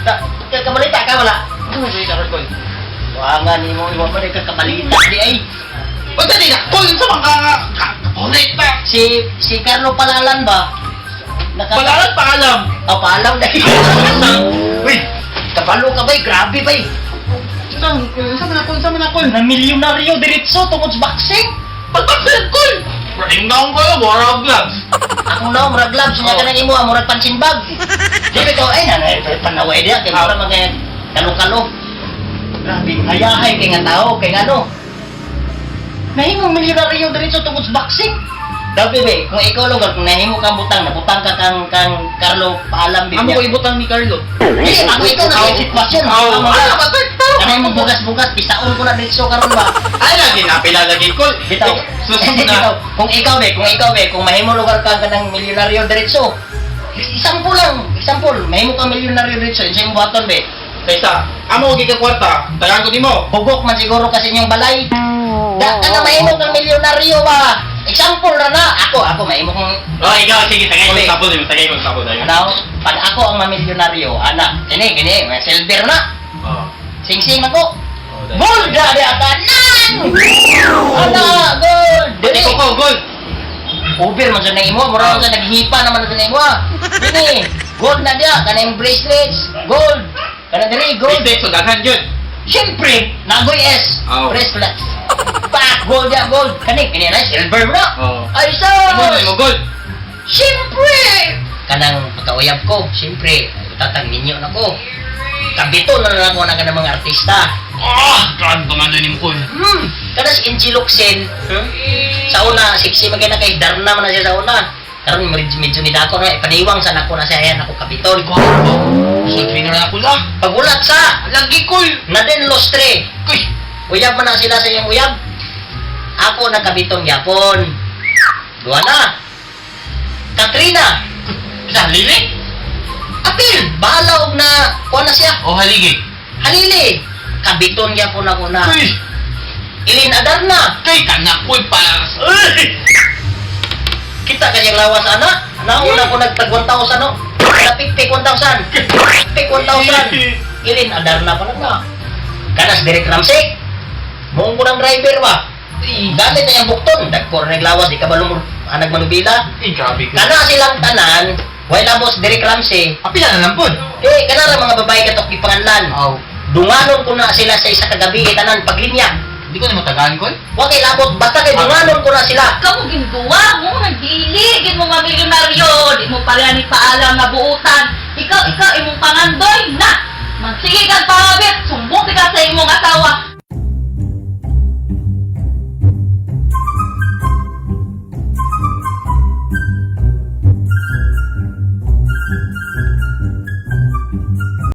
Da, kay kabalita ka wala? Ano mo sa karon, Kol? Wanga nimo imo pa ka kabalita di ay. Unsa di na, Kol? Unsa man ka ka-connect ta? Si si Carlo Palalan ba? Naka Palalan paalam. Oh, paalam dahil. Uy, Kabalo ka bay, grabe bay. unsa unsa man ako, unsa man ako? Na milyonaryo diretso tungod sa boxing. Pagbaksir, Kol. Imong naong ko, mura og gloves. Akong naong murag gloves nya kanang imo ah, murag punching bag. Di ba ikaw ay nanay panaway diya kay mura mga kalo-kalo. Grabe hayahay kay nga tao kay ngano. Nahimong milyonaryo diretso tungod sa boxing. Daw bebe, kung ikaw lugar kung nahimo kang butang, nabutang ka kang kang Carlo Paalam Amo ko ibutang ni Carlo. Dili, ako ikaw na sa sitwasyon. Aw, Ang ah, ba Kanay mo bugas-bugas, pisaon ko na diretso karon ba. Ay lagi na pila lagi, Kol. Bitaw. Susunod Bitaw. na. Kung ikaw be, kung mahimo lugar ka kanang milyonaryo diretso. Example lang, example, mahimo kang milyonaryo diretso, unsa imong buhaton be? Kaysa amo og ka kwarta, tagaan ko nimo. Hugok man siguro kasi inyong balay. Da ka na mahimo kang milyonaryo ba? Example ra na. Ako, ako mahimo kong Oh, ikaw sige, tagay ko Uli. sabon nimo, tagay ko sabon dayon. ano, pag ako ang mamilyonaryo, ana, kini kini, may silver na. Oh. Sing-sing ako. Oh, dayon. Gold na di tanan. Ana, gold. Dili Dili. ko ko gold. Over man sa na imo, mura man sa naghipa naman sa na imo. Ah. Dini, gold na diya, kanang bracelets, gold. Kana diri gold. Gold so daghan jud. Siyempre, nagoy S, Oh. bracelets. Pak, gold ya, gold. Kani kini na silver mo na. Oh. Ay Imo sus! mo gold. Siyempre! Kanang pagkauyab ko, siyempre, tatang ninyo na ko. Kabito na lang ako na kanang mga artista. Ah, grabe pa man nimo, Kol. Kana si Inchi Locsin, Sa una, siksi man na kay Darna man na siya sa una. Karon medyo, medyo ni dako na ipaniwang sa nako na siya ayan ako kapitol. Gwapo. So trainer na ako la. Pagulat sa Lagi, Kol. Naden Lustre. Kuy. Uyab man na sila sa iyang uyab. Ako na kabiton yapon. Duha na. Katrina, Sa halili? apil, bahala og na kuha na siya. O haligi. Halili. Kabiton yapon ako na. Kuy. Ilin Adarna. Kay kana koy para sa. Uy! Kita kanyang lawas, ana. Nauna ko nagtag 1,000, no? Napikpik 1,000. Pik 1,000. Ilin, Adarna pa lang na. Kanas Derek Ramsey. Buong ko ng driver ba? Gamit na yung bukton. Dagko na naglawas, di ka ba lumur, anag manubila? Eh, grabe ka. Kana silang tanan, way labos Derek Ramsey. Apila na lang pod. Eh, kana ra mga babae katok gipanganlan. Aw. Dunganon ko na sila sa isa kagabi, tanan paglinya. Hindi ko na matagaan, Kol. Wa kay labot, basta kay dunganon ko na sila. Kamu ginduwa mo, nagdili, gin mo nga milyonaryo, di mo pala ni paalam nga buutan. Ikaw, ikaw, imong pangandoy na. Magsige kag pangabit,